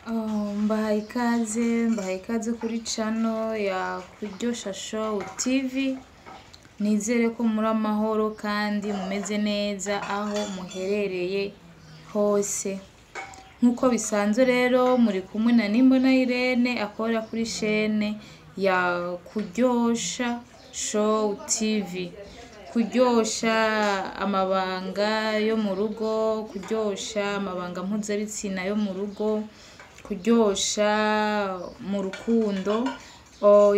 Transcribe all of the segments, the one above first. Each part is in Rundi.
Mbahaye ikaze kuri channel ya Kuryosha Show TV. Nizere ko muri amahoro kandi mumeze neza aho muherereye hose. Nk'uko bisanzwe rero, muri kumwe na Nimbona Irene akorera kuri chaîne ya Kuryosha Show TV. Kuryosha amabanga yo mu rugo, kuryosha amabanga mpuzabitsina yo mu rugo, kuryosha mu rukundo.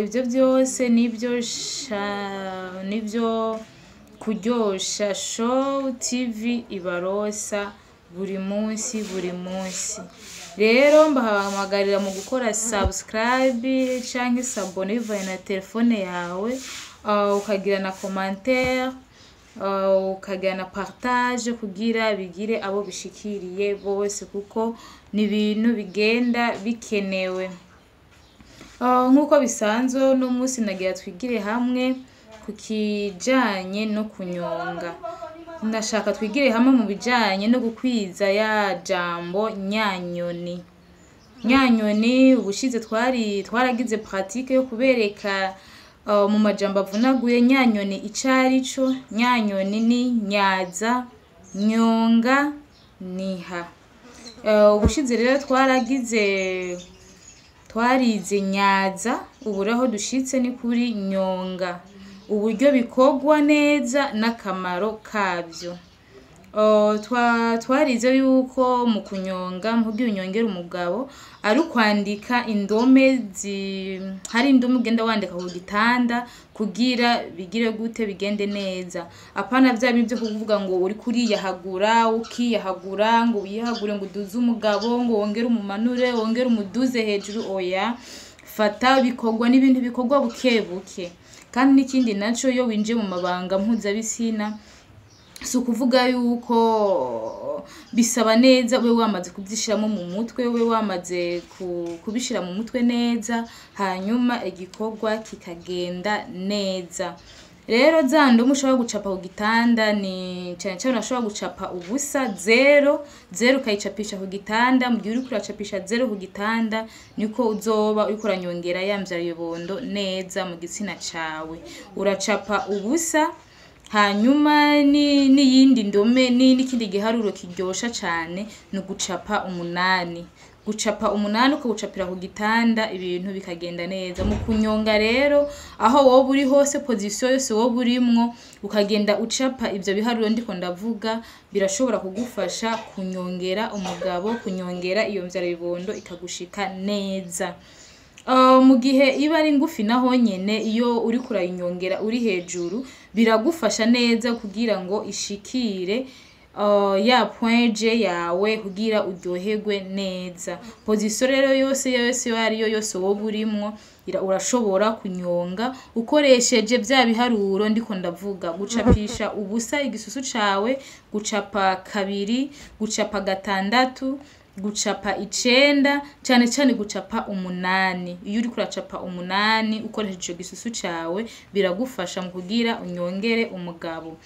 Ivyo vyose nivyo Kuryosha Show TV ibarosa buri munsi buri munsi. Rero mbahamagarira mu gukora subscribe canke s'abonner bivanye na telefone yawe, ukagira na commentaire, ukagira na partage kugira bigire abo bishikiriye bose, kuko ni ibintu bigenda bikenewe. Nk'uko bisanzwe, uno munsi nagira twigire hamwe ku kijanye no kunyonga. Ndashaka twigire hamwe mu bijanye no gukwiza ya jambo nyanyoni. Nyanyoni, ubushize twari twaragize pratique yo kubereka mu majambo avunaguye nyanyoni ico arico. Nyanyoni ni nyaza, nyonga, niha. Ubushize rero twarize nyaza, ubu rero aho dushitse ni kuri nyonga. Uburyo bikorwa neza n'akamaro kavyo. Twarize yuko mu kunyonga, mu kugira unyongere umugabo, ari ukwandika indome, hari indome ugenda wandika ku gitanda kugira bigire gute, bigende neza. Apana vya bindi vyo kuvuga ngo uriko uriyahagura, ukiyahagura, ngo wiyahagure, ngo uduze umugabo, ngo wongere umumanure, wongere umuduze hejuru. Oya, fata bikorwa n'ibintu bikorwa buke buke. Kandi n'ikindi naco, iyo winjiye mu mabanga mpuzabitsina, si ukuvuga yuko bisaba neza ube wamaze kuvyishiramo mu mutwe, ube wamaze kubishira mu mutwe neza, hanyuma igikorwa kikagenda neza. Rero za ndome ushobora gucapa ku gitanda ni cane cane urashobora gucapa ubusa, zéro, zéro ukayicapisha ku gitanda. Mu gihe uriko uracapisha zéro ku gitanda, niko uzoba uriko uranyongera ya mvyaribondo neza mu gitsina cawe. Uracapa ubusa, hanyuma n'iyindi ndome n'ikindi giharuro kiryosha cane ni ugucapa umunani. Gucapa umunani, ukawucapira ku gitanda, ibintu bikagenda neza. Mu kunyonga rero, aho woba uri hose, position yose woba urimwo, ukagenda ucapa ivyo biharuro ndiko ndavuga, birashobora kugufasha kunyongera umugabo, kunyongera iyo mvyarabibondo ikagushika neza. Mu gihe iba ari ngufi naho nyene, iyo uriko urayinyongera uri hejuru, biragufasha neza kugira ngo ishikire ya point G yawe, kugira uryoherwe neza. Position rero yose yose iyo ariyo yose woba urimwo, urashobora kunyonga ukoresheje vya biharuro ndiko ndavuga: gucapisha ubusa igisusu cawe, gucapa kabiri, gucapa gatandatu, gucapa icenda, cane cane gucapa umunani. Iyo uriko uracapa umunani ukoresheje ico gisusu cawe, biragufasha mu kugira unyongere umugabo.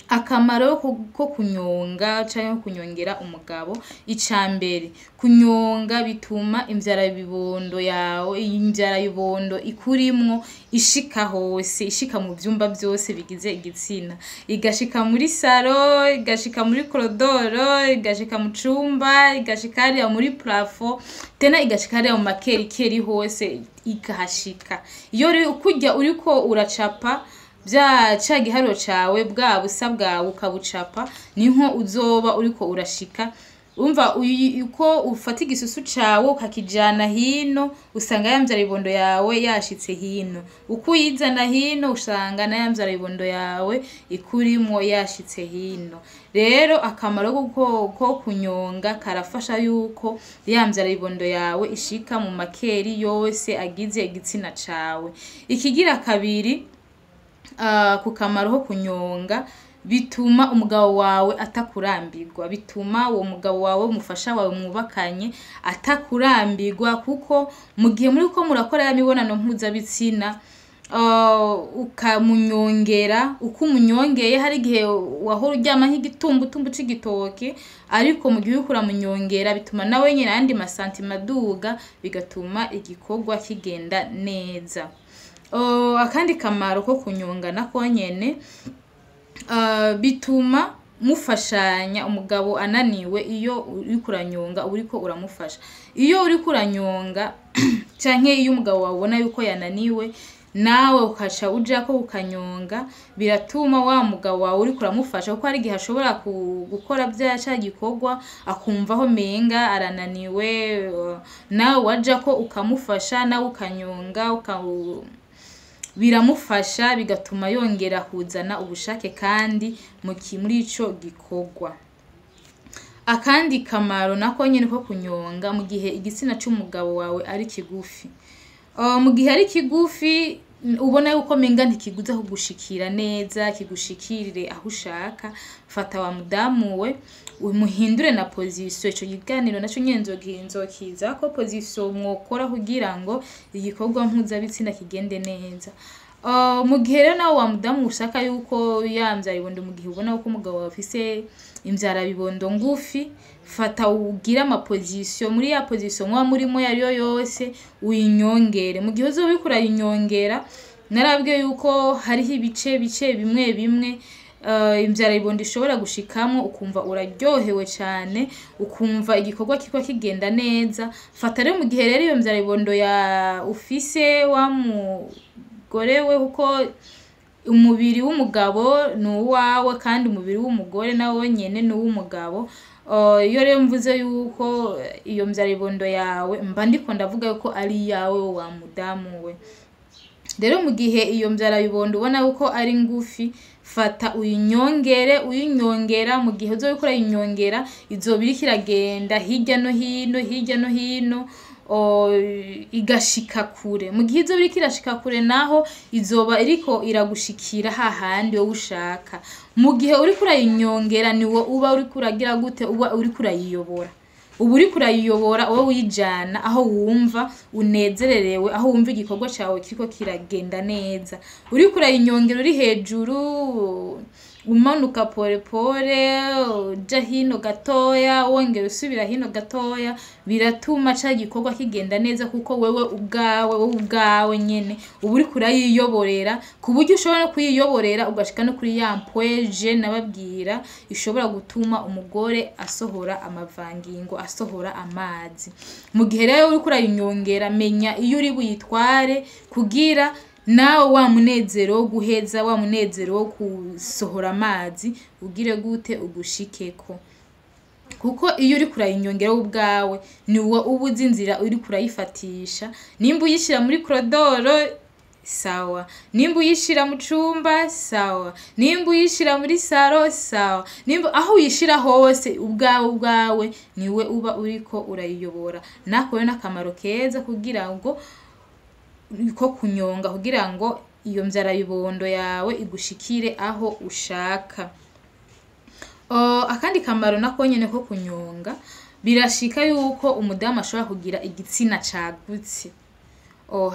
Akamaro ko kunyonga canke kunyongera umugabo: ica mbere, kunyonga bituma imvyarabibondo yawe, imvyarabibondo ikurimwo ishika hose, ishika mu vyumba vyose bigize igitsina, igashika muri salon, igashika muri corridor, igashika mu cumba, igashika hariya muri plafond, tena igashika hariya mu makerikeri hose ikahashika. Iyo kurya uriko uracapa vya ca giharuro cawe, bwa busa bwawe ukabucapa, niho uzoba uriko urashika. Umva, uko ufata igisusu cawe ukakijana hino, usanga ya mvyarabibondo yawe yashitse hino. Uko uyizana hino, usanga na ya mvyarabibondo yawe ikurimwo yashitse hino. Rero akamaro ko kunyonga, karafasha yuko ya mvyarabibondo yawe ishika mu makeri yose agize igitsina cawe. Ikigira kabiri, ku kamaro ko kunyonga, bituma umugabo wawe atakurambirwa, bituma uwo mugabo wawe, umufasha wawe mwubakanye, atakurambirwa, kuko mu gihe muriko murakora ya mibonano mpuzabitsina Ukamunyongera, uko umunyongeye hari igihe wahora uryama nk'igitumbutumbu c'igitoke, ariko mu gihe uriko uramunyongera bituma nawe nyene ayandi masantima aduga, bigatuma igikorwa kigenda neza. Akandi kamaro ko kunyonga nako nyene, bituma mufashanya. Umugabo ananiwe, iyo uriko uranyonga uba uriko uramufasha. Iyo uriko uranyonga canke iyo umugabo wawe ubona yuko yananiwe, nawe ukaca ujako ukanyonga, biratuma wa mugabo wawe uriko uramufasha, kuko hari igihe ashobora gukora vya ca gikorwa akumva aho menga arananiwe, nawe wajako ukamufasha, nawe ukanyonga, biramufasha, bigatuma yongera kuzana ubushake kandi muri ico gikorwa. Akandi kamaro nako nyene ko kunyonga, mu gihe igitsina c'umugabo wawe ari kigufi, mu gihe ari kigufi ubona yuko menga ntikiguza kugushikira neza, kigushikirire aho ushaka, fata wa mudamu we umuhindure na position. Ico kiganiro naco nyene nzokizako position mwokora kugira ngo igikorwa mpuzabitsina kigende neza. Mu gihe rero nawe wa mudamu ushaka yuko ya mvyarabibondo, mu gihe ubona yuko umugabo wawe afise imvyarabibondo ngufi, fata ugire amaposition, muri ya position muba murimo yariyo yose uyinyongere. Mu gihe uzoba uriko urayinyongera, narabwiye yuko hariho ibice bice bimwe bimwe imvyarabibondo ishobora gushikamwo, ukumva uraryohewe cane, ukumva igikorwa kiriko kigenda neza. Fata rero mu gihe rero iyo mvyarabibondo ya ufise wa mugore we, kuko umubiri w'umugabo ni uwawe kandi umubiri w'umugore nawo nyene ni uw'umugabo. Iyo rero mvuze yuko iyo mvyarabibondo yawe, mba ndiko ndavuga yuko ari iyawe wa mudamu we. Rero mu gihe iyo mvyarabibondo ubona yuko ari ngufi, fata uyinyongere. Uyinyongera, mu gihe uzoba uriko urayinyongera, izoba iriko iragenda hirya no hino, hirya no hino, igashika kure. Mu gihe izoba iriko irashika kure naho, izoba iriko iragushikira hahandi wowe ushaka. Mu gihe uriko urayinyongera, niwo uba uriko uragira gute? Uba uriko urayiyobora, uba uriko urayiyobora wowe, uyijana aho wumva unezererewe, aho wumva igikorwa cawe kiriko kiragenda neza. Uriko urayinyongera uri hejuru, umanuka pole pole, uja hino gatoya, wongera usubira hino gatoya, biratuma ca gikorwa kigenda neza, kuko wewe ubwawe, wowe ubwawe nyene uba uriko urayiyoborera, ku buryo ushobora no kuyiyoborera ugashika no kuri ya mpweje nababwira ishobora gutuma umugore asohora amavangingo, asohora amazi. Mu gihe rero uriko urayinyongera, menya iyo uri buyitware, kugira nawe wa munezero wo guheza, wa munezero wo gusohora amazi ugire gute? Ugushikeko. Kuko iyo uriko urayinyongera wowe ubwawe, niwo uba uzi inzira uriko urayifatisha. Nimba uyishira muri koridoro, sawa; nimba uyishira mu cumba, sawa; nimba uyishira muri saro, sawa; nimba aho uyishira hose, ubwawe ubwawe niwe uba uriko urayiyobora. Nako rero n'akamaro keza kugira ngo ko kunyonga, kugira ngo iyo mvyarabibondo yawe igushikire aho ushaka. Akandi kamaro nako nyene ko kunyonga, birashika yuko umudamu ashobora kugira igitsina cagutse.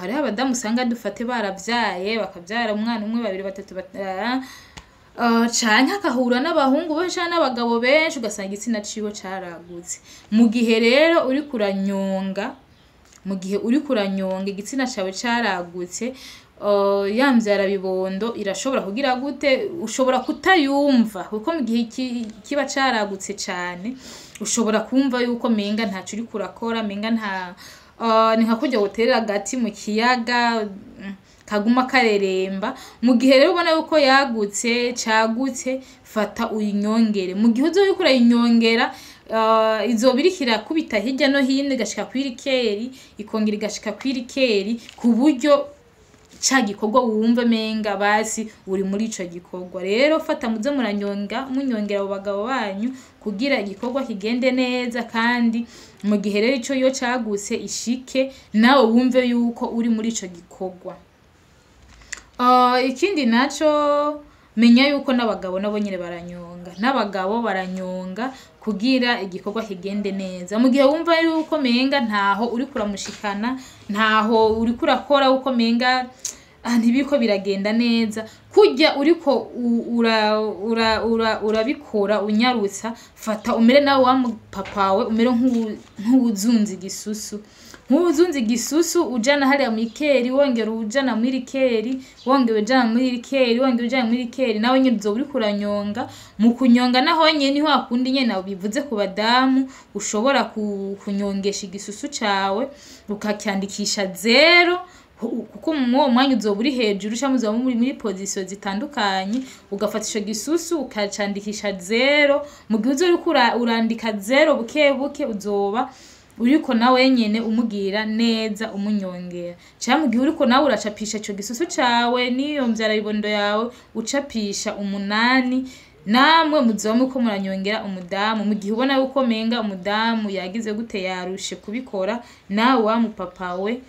Hariho abadamu usanga, dufate, baravyaye, bakavyara umwana umwe, babiri, batatu, canke akahura n'abahungu benshi canke n'abagabo benshi, ugasanga igitsina ciwe caragutse. Mu gihe rero uriko uranyonga, mu gihe uriko uranyonga igitsina cawe caragutse, ya mvyarabibondo irashobora kugira gute? Ushobora kutayumva, kuko mu gihe kiba caragutse cane, ushobora kumva yuko menga ntaco uriko urakora, menga nta ni nka kurya woterera agati mu kiyaga, kaguma kareremba. Mu gihe rero ubona yuko yagutse, cagutse, fata uyinyongere. Mu gihe uzoba uriko urayinyongera, izoba iriko irakubita hirya no hino, igashika kw'irikeri, ikongera igashika kw'irikeri, ku buryo ca gikorwa wumva menga basi uri muri ico gikorwa. Rero fata muze muranyonga, munyongera abo bagabo banyu, kugira igikorwa kigende neza. Kandi mu gihe rero ico iyo cagutse, ishike nawe wumve yuko uri muri ico gikorwa. Ikindi naco, menya yuko n'abagabo nabo nyene baranyonga, n'abagabo baranyonga kugira igikorwa kigende neza. Mu gihe wumva yuko menga ntaho uriko uramushikana, ntaho uriko urakora, uko menga ntibiriko biragenda neza. Kurya uriko urabikora unyarutsa, fata umere nawe wa mupapawe, umere nk'uwuzunze igisusu, nk'uwuzunze igisusu ujana hariya mw'ikeri, wongera ujana muri rikeri, wongera ujana muri rikeri, wongera ujana muri rikeri, nawe nyene uzoba uriko uranyonga. Mu kunyonga naho nyene niho hakundi nyene bivuze ku badamu, ushobora kunyongesha igisusu cawe ukacyandikisha 0, kuko mw'uwo mwanya uzoba uri hejuru canke muzoba muri muri position zitandukanye, ugafata ico gisusu ukacandikisha 0. Mu gihe uzoba uriko urandika 0 buke buke, uzoba uriko nawe nyene umugira neza, umunyongera. Canke mu gihe uriko nawe uracapisha ico gisusu cawe n'iyo mvyarabibondo yawe, ucapisha 8, namwe muzoba muriko muranyongera umudamu. Mu gihe ubona yuko menga umudamu yagize gute, yarushe kubikora, nawe wa mupapawe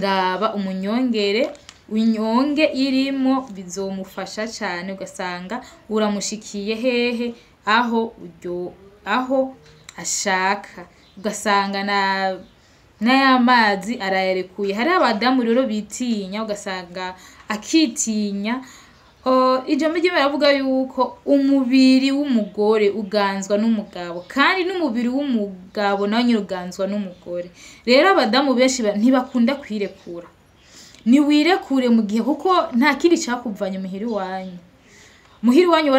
raba umunyongere, unyonge irimwo, bizomufasha cane. Ugasanga uramushikiye hehe, aho uryo aho ashaka, ugasanga na n'ayamazi arayarekuye. Hari abadamu rero bitinya, ugasanga akitinya. Ijambo ry'Imana riravuga yuko umubiri w'umugore uganzwa n'umugabo, kandi n'umubiri w'umugabo nawe nyene uganzwa n'umugore. Rero abadamu benshi ntibakunda kwirekura. Niwirekure mu gihe, kuko nta kindi cakuvanye muhira iwanyu. Muhira iwanyu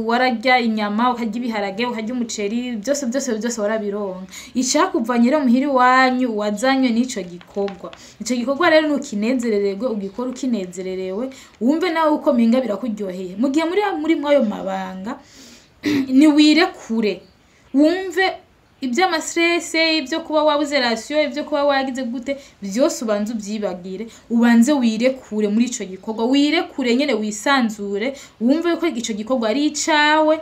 wararya inyama, ukarya ibiharage, ukarya umuceri, byose byose byose warabironka. Icakuvanye rero muhira iwanyu, wazanywe n'ico gikorwa. Ico gikorwa rero nukinezerererwe, ugikora ukinezererewe, wumve nawe uko minga birakuryoheye. Mu gihe muri mwayo mabanga, niwirekure, wumve iby'amastress, ibyo kuba wabuze ration, ibyo kuba wagize gute, byose ubanze ubyibagire, ubanze wirekure muri ico gikorwa, wirekure nyene, wisanzure, wumve ko ico gikorwa ari icawe.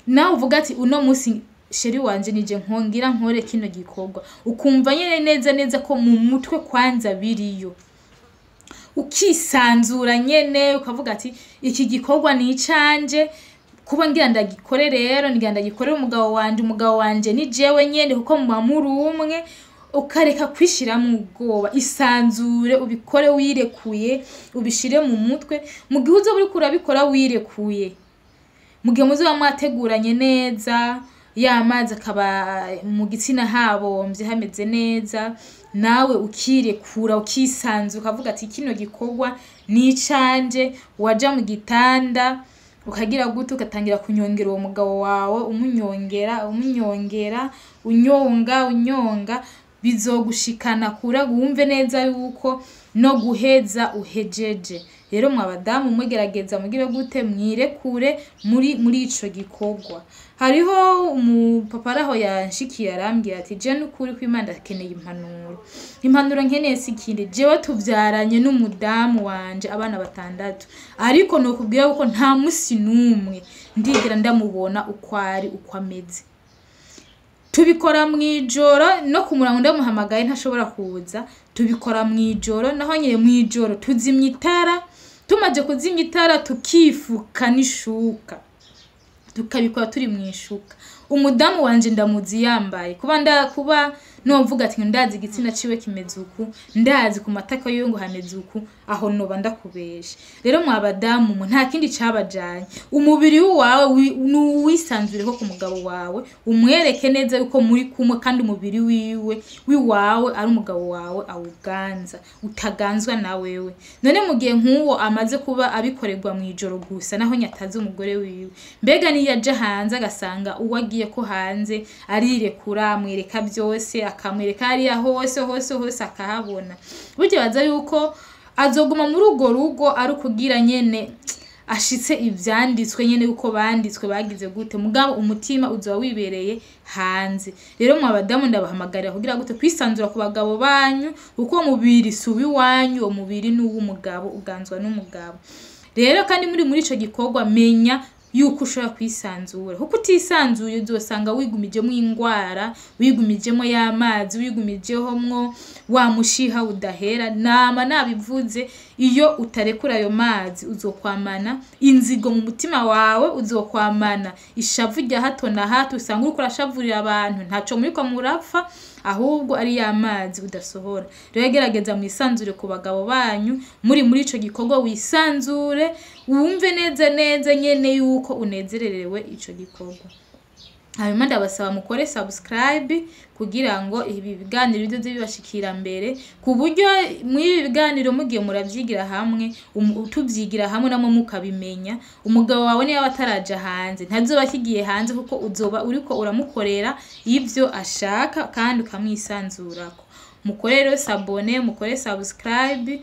Nawe uvuga ati uno munsi chéri wanje nije nkongira nkore kino gikorwa, ukumva nyene neza neza ko mu mutwe kwanza biriyo, ukisanzura nyene, ukavuga ati iki gikorwa ni icanje, kuba ngira ndagikore rero ngira ndagikorere umugabo wanje, umugabo wanje ni jewe nyene, kuko muba muri umwe. Ukareka kwishiramwo ubwoba, isanzure, ubikore wirekuye, ubishire mu mutwe. Mu gihe uzoba uriko urabikora wirekuye, mu gihe muzoba mwateguranye neza, ya mazi akaba mu gitsina habomvye hameze neza, nawe ukirekura, ukisanzura, ukavuga ati kino gikorwa ni icanje, waja mu gitanda ukagira gute, ugatangira kunyongera uwo mugabo wawe, umunyongera, umunyongera, unyonga unyonga, bizogushikana kure, wumve neza yuko no guheza uhejeje. Rero mwa badamu, mugerageza mugire gute, mwirekure muri ico gikorwa. Hariho umupapa araho yanshikiye arambwira ati je n'ukuri kw'Imana ndakeneye impanuro, impanuro nkeneye si ikindi, jewe tuvyaranye n'umudamu wanje abana 6, ariko nokubwira yuko nta musi n'umwe ndigera ndamubona uko ari, uko ameze. Tubikora mw'ijoro, no ku murango ndamuhamagaye ntashobora kuza. Tubikora mw'ijoro, naho nyene mw'ijoro tuzimya itara, tumaze kuzimya itara tukifuka n'ishuka, tukabikora turi mw'ishuka. Umudamu wanje ndamuzi yambaye, kuba kuba novuga ati ndazi igitsina ciwe kimeze uku, ndazi ku matako yiwe ngo hameze uku, aho noba ndakubesha. Rero mwa badamu mwe, nta kindi cabajanye, umubiri wawe nuwisanzureko ku mugabo wawe, umwereke neza yuko muri kumwe, kandi umubiri wiwe wiwawe ari umugabo wawe awuganza, utaganzwa na wewe. None mu gihe nk'uwo amaze kuba abikorerwa mw'ijoro gusa, naho nyatazi umugore wiwe, mbega niyo aja hanze agasanga uwo agiye ko hanze arirekura, amwereka byose, akamwereka hariya hose hose hose akahabona, burya baza yuko azoguma muri urwo rugo ari ukugira nyene ashitse ivyanditswe nyene uko banditswe bagize gute, mugabo umutima uzoba wibereye hanze. Rero mwa badamu, ndabahamagarira kugira gute, kwisanzura ku bagabo banyu, kuko uwo mubiri si uw'iwanyu, uwo mubiri ni uw'umugabo, uganzwa n'umugabo. Rero kandi muri ico gikorwa menya yuko ushobora kwisanzura, kuko utisanzuye uzosanga wigumijemo ingwara, wigumijemo y'amazi, wigumijeho mwo wa mushiha udahera. Nama nabivuze, Iyo utarekura ayo mazi, uzokwamana inzigo mu mutima wawe, uzokwamana ishavu rya hato na hato, usanga uriko urashavurira abantu, ntaco muriko murapfa, ahubwo ari ya mazi udasohora. Rero gerageza mwisanzure ku bagabo banyu muri muri ico gikorwa, wisanzure, wumve neza neza nyene yuko unezererewe ico gikorwa. Hanyuma ndabasaba mukore subscribe kugira ngo ibi biganiro bizoze bibashikira mbere, ku buryo muri ibi biganiro mugiye muravyigira hamwe, tuvyigira hamwe namwe mukabimenya. Umugabo wawe niba ataraja hanze, ntazoba akigiye hanze, kuko uzoba uriko uramukorera ivyo ashaka kandi ukamwisanzurako. Mukore rero s'abonner, mukore subscribe,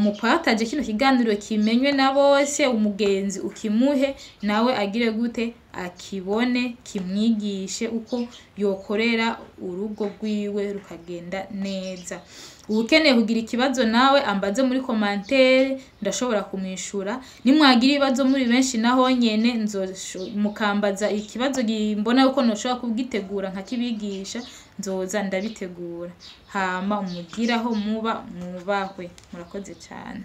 mupartage kino kiganiro kimenywe na bose, umugenzi ukimuhe nawe agire gute, akibone, kimwigishe uko yokorera urugo rwiwe rukagenda neza. Ukeneye kugira ikibazo nawe ambaze muri commentaire, ndashobora kumwishura. Nimwagira ibibazo muri benshi naho nyene mukambaza ikibazo mbona yuko noshobora kugitegura nkakibigisha, nzoza ndabitegura. Hama umugiraho muba mwubahwe. Murakoze cyane.